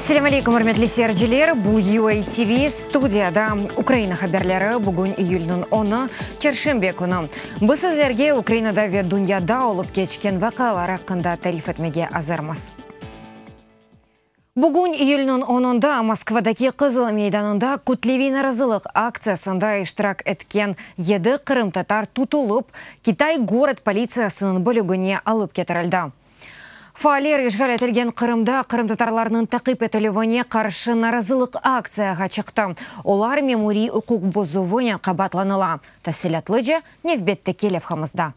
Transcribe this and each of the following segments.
Selâm aleykum, ürmetli seyirciler! Bu UA TV, studiyada Ukraina haberleri. Bugün iyülniñ onı, çarşenbe künü. Biz sizlerge Ukrainada ve dünyada olıp keçken vaqialar aqqında tarif etmege azırmız. Bugün iyülniñ onunda Moskvadaki Qızıl meydanında kütleviy narazılıq aktsiyasında iştirak etken yedi qırımtatar tutulıp, Kitay-gorod politsiyasınıñ bölügine alıp ketirildi. Faaller işğal etilgen Qırımda qırımtatarlarnıñ taqip etilüvine qarşı narazılıq aktsiyağa çıqtı. Olar memuriy uquq bozuvınen qabaatlanıla. Tafsilâtlıca nevbetteki levhamızda.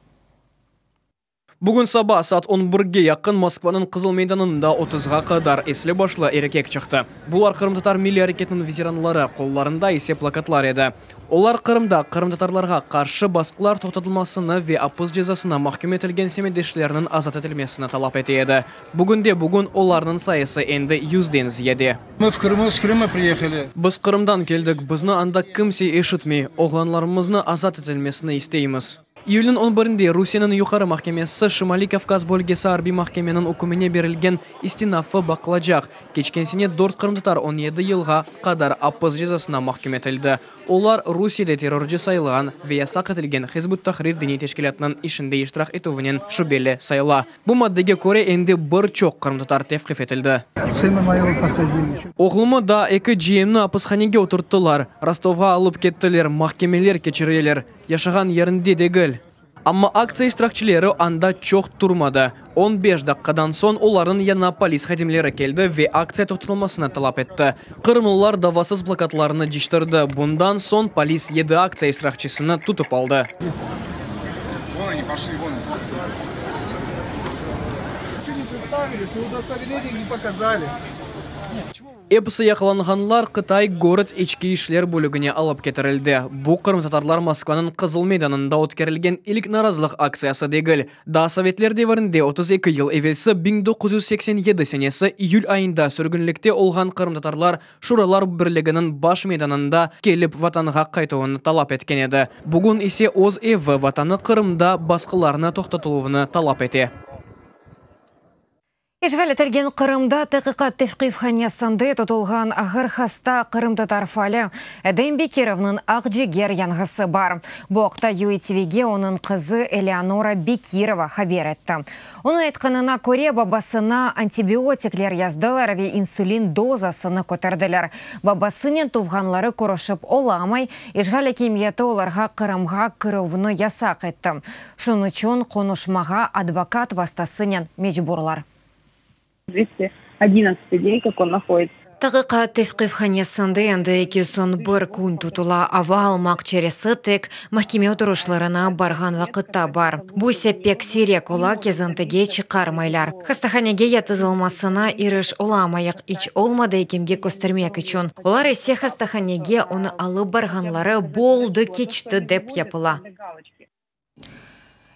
Bugün saba saat on birge yaqın Moskvanıñ Qızıl meydanında otuzğa qadar esli-başlı erkek çıqtı. Bular qırımtatar milliy areketiniñ veteranları, qollarında ise plakatlar edi. Olar Qırımda qırımtatarlarğa qarşı basqılar toqtatılmasını ve apis cezasına mahküm etilgen semetdeşleriniñ azat etilmesini talap ete edi. Bugünde-bugün olarnıñ sayısı endi yüzden ziyade. Mı v Krımu, s Krıma priyehali. Biz Qırımdan keldik, bizni anda kimse eşitmey. Oğlanlarımıznı azat etilmesini isteymiz. İyülniñ on birinde Rusiyeniñ Yuqarı mahkemesi Şimaliy Kavkaz bölgesi arbiy mahkemeniñ ükmüne berilgen istinafı baqılacaq. Keçken sene dört qırımtatar 17 yılğa qadar apis cezasına mahküm etildi. Olar Rusiyede terrorcı sayılğan ve yasaq etilgen Hizb ut-Tahrir diniy teşkilâtınıñ işinde iştirak etüvinen şübeli sayıla. Bu maddege köre endi bir çoq qırımtatar tevqif etildi. Oğlumı da eki ciyemni apishanege oturttılar, Rostovğa alıp kettiler, mahkemeler keçireler. Yaşağan yerinde degil. Amma aktsiya iştirakçileri anda çoq turmadı. On beş daqqadan soñ olarnıñ yanına polis hadimleri keldi ve aktsiya toqtatılmasını talap etti. Qırımlılar davasız plakatlarını ciştirdi. Bundan soñ polis yedi aktsiya iştirakçisini tutıp aldı. Episi yaqalanğanlar Qıtay gorod içki işler bölügine alıp ketirildi. Bu, qırımtatarlar Moskvanıñ Qızıl meydanında ötkerilgen ilk narazılıq aktsiyası degil. Daa sovetler devirinde 32 yıl evelsi 1987 senesi iyül ayında sürgünlikte olğan qırımtatarlar Şuralar Birliginiñ baş meydanında kelip vatanğa qaytuvını talap etken edi. Bugün ise öz evi, vatanı Qırımda basqılarnı toqtatıluvını talap ete. İşğal etilgen Qırımda taqiqat tevqifhanesinde tutulğan ağır hasta qırımtatar faali Edem Bekirovnıñ aqciger yanğısı bar. Bu aqta UATVge onıñ qızı Eleonora Bekirova haber etti. Onıñ aytqanına köre, babasına antibiotikler yazdılar ve insulin dozasını köterdiler. Babasınen tuvğanları körüşip olamay, işğal akimiyeti olarğa Qırımğa kirüvni yasaq etti. Şunıñ içün qonuşmağa advokat vastasınen mecburlar. Dvesti odinnatstıy den, kak on nahoditsya. Taqiqat tevqifhanesinde endi 201 kün tutula. Ava almaq çaresi tek mahkeme oturışlarına barğan vaqıtta bar. Bu ise pek siyrek ola, kezintige çıqarmaylar. Hastahanege yatızılmasına iriş olamayıq, iç olmadı ekimge köstermek içün. Olar ise hastahanege onı alıp barğanları bu oldı keçti dep yapıla.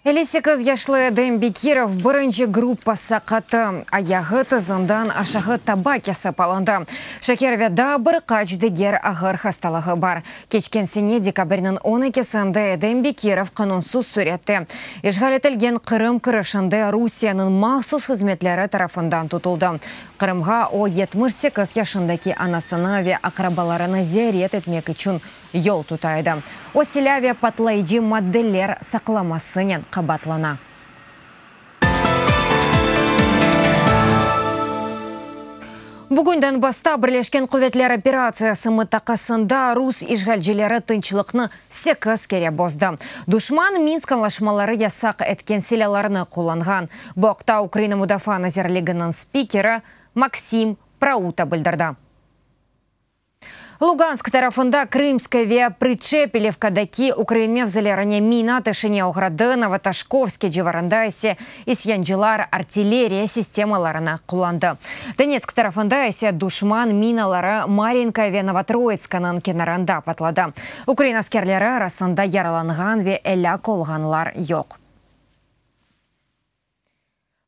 58 yaşlı Edem Bekirov birinci gruppa saqatı, ayağı tızından aşağı taba kesip alındı. Şeker ve daa bir qaç diger ağır hastalığı bar. Keçken sene dekabrniñ on ekisinde Edem Bekirov qanunsız sürette işğal etilgen Qırım kirişinde Rusiyeniñ mahsus hızmetleri tarafından tutuldı. Qırımğa o 78 yaşındaki anasını ve aqrabalarını ziyaret etmek içün yol tuta edi. O silâ ve patlayıcı maddeler saqlamasınen qabaatlana. Bugün Donbassta Birleşken Quvetler operatsiyası mıntaqasında rus işğalcileri tınçlıqnı sekiz kere bozdı. Duşman Minsk añlaşmaları yasaq etken silâlarnı qullanğan. Bu aqta Ukraina Mudafaa nazirliginiñ spikeri Maksim Prauta bildirdi. Lugansk tarafında Krımskaya ve Prıçepilevkadaki ukrain mevzilerine mina ateşine oğradı, Novotoşkovske civarında ise isyancılar artilleriya sistemalarını qullandı. Donetsk tarafında ise duşman minaları Maryinka ve Novotroitskanıñ kenarında patladı. Ukrain askerleri arasında yaralanğan ve elâk olğanlar yoq.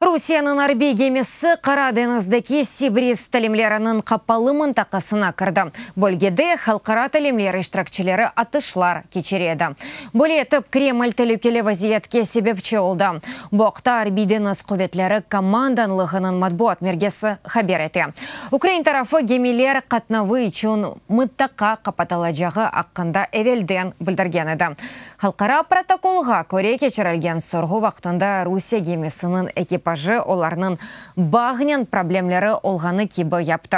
Rusiyeniñ arbiy gemisi Qara deñizdeki Sibriz talimleriniñ qapalı mıntaqasına kirdi. Bölgede halqara talimler iştirakçileri atışlar keçire edi. Böyle etip, Kreml telükeli vaziyetke sebepçi oldı. Bu aqta Arbiy deñiz quvetleri komandanlığınıñ matbuat mergesi haber ete. Ukrain tarafı gemiler qatnavı içün mıtaqa qapatılacağı aqqında evelden bildirgen edi. Halqara protokolğa köre keçirilgen sorğu vaqtında Rusiye gemisiniñ ekipajı olarnıñ bağnen problemleri olğanı kibi yaptı.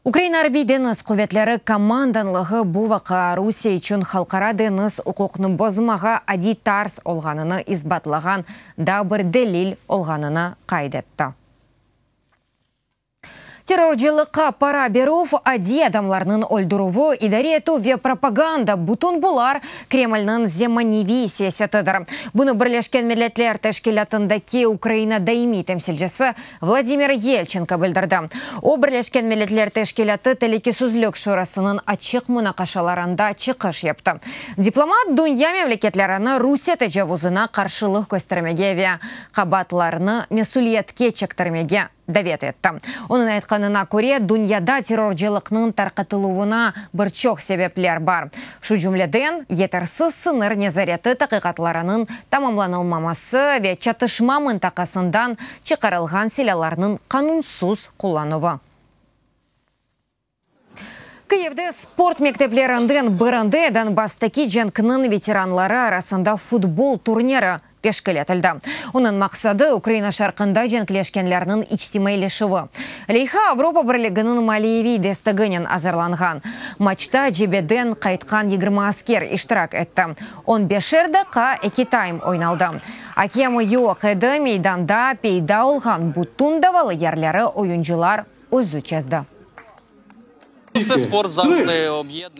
Ukraina Arbiy deñiz quvetleri komandanlığı bu vaqia Rusiye içün halqara deñiz uquqnı bozmağa adiy tarz olğanını isbatlağan daa bir delil olğanını qayd etti. Terrorcılıqqa para berüv, adiy adamlarnıñ öldürüvi, idare etüv ve propaganda, bütün bular Kremlniñ zemaneviy siyasetidir. Bunı Birleşken Milletler Teşkilâtındaki Ukraina daimiy temsilcisi Vladimir Yelçenko bildirdi. O, Birleşken Milletler Teşkilâtı Telükesizlik Şurasınıñ açıq munaqaşalarında çıqış yaptı. Diplomat dünya memleketlerini Rusiye tecavuzına qarşılıq köstermege ve qabaatlarnı mesüliyetke çektirmege davet etti. Onıñ aytqanına köre, dünyada terrorcılıqnıñ tarqatıluvına bir çoq sebepler bar, şu cümleden, yetersiz sıñır nezareti taqiqatlarınıñ tamamlanılmaması ve çatışma mıntaqasından çıqarılğan silâlarnıñ qanunsız qullanuvı. Kıyivde sport mekteplerinden birinde Donbasstaki cenkniñ veteranları arasında futbol turniri teşkil etildi. Onıñ maqsadı, Ukraina şarqında cenkleşkenlerniñ içtimaiyleşüvi. Leyha Avropa Birliginiñ maliyeviy desteginen azırlanğan. Maçta cebeden qaytqan 20 asker iştirak etti. On beşer daqqa eki taym oynaldı. Akemi yoq edi, meydanda peyda olğan bütün davalı yerleri oyuncılar özü çezdi.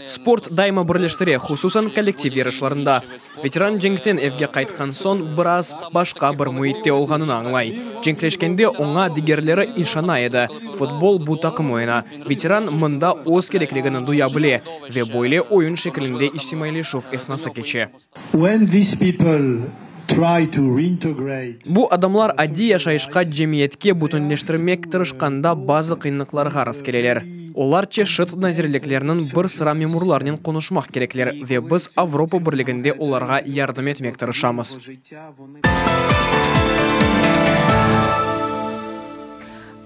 Sport daima birleştire, hususan kollektiv yarışlarında. Veteran cenkten evge qaytqan soñ biraz başqa bir müitte olğanını añlay. Cenkleşkende oña digerleri işana edi. Futbol, bu taqım oyunı. Veteran mında öz kerekligini duya bile. Ve böyle oyun şekilinde içtimaiyleşüv esnası keçe. Bu adamlar adiy yaşayışqa cemiyetke bütünleştirmek tırışqanda bazı qıyınlıqlarğa rastkeleler. Olar çeşit nazirliklerniñ bir sıra memurlarnen qonuşmaq kerekler ve biz Avropa Birliginde olarğa yardım etmek tırışamız.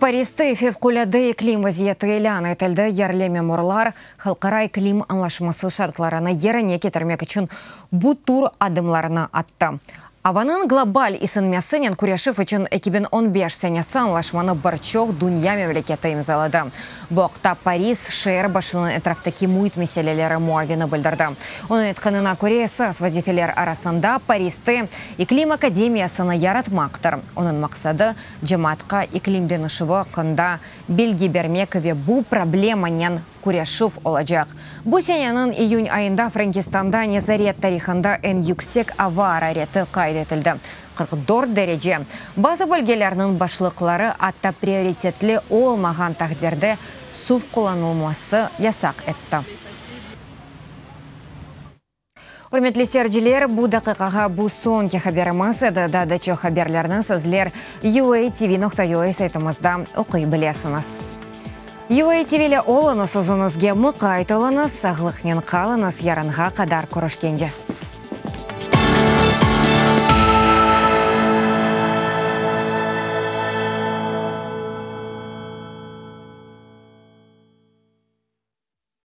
Pariste fevqulâde iklim vaziyeti ilân etildi, yerli memurlar Halqara iklim añlaşması şartlarını yerine ketirmek içün bu tür adımlarnı attı. Avanıñ global isinmesinen küreşüv içün 2015 senesi añlaşmanı bir çoq dünya memleketi imzaladı. Bu aqta Paris şeer başınıñ etraftaki müit meseleleri muavini bildirdi. Onıñ aytqanına köre, esas vazifeler arasında Pariste iklim akademiyasını yaratmaqtır. Onıñ maqsadı, cemaatqa iklim deñişüvi aqqında bilgi bermek ve bu problemanen küreşüv olacaq. Bu seneniñ iyün ayında Frenkistanda nezaret tarihında eñ yüksek ava arareti qayd etildi, 44 derece. Bazı bölgelerniñ başlıqları atta prioritetli olmağan taqdirde suv qullanılması yasaq etti. Ürmetli seyirciler, bu daqiqağa bu soñki haberimiz edi. Daa da çoq haberlerni sizler UATV.UA saytımızda oquy bilesiñiz. UATV ile oluñız, özüñizge muqayt oluñız, sağlıqnen qalıñız, yarınğa qadar körüşkence.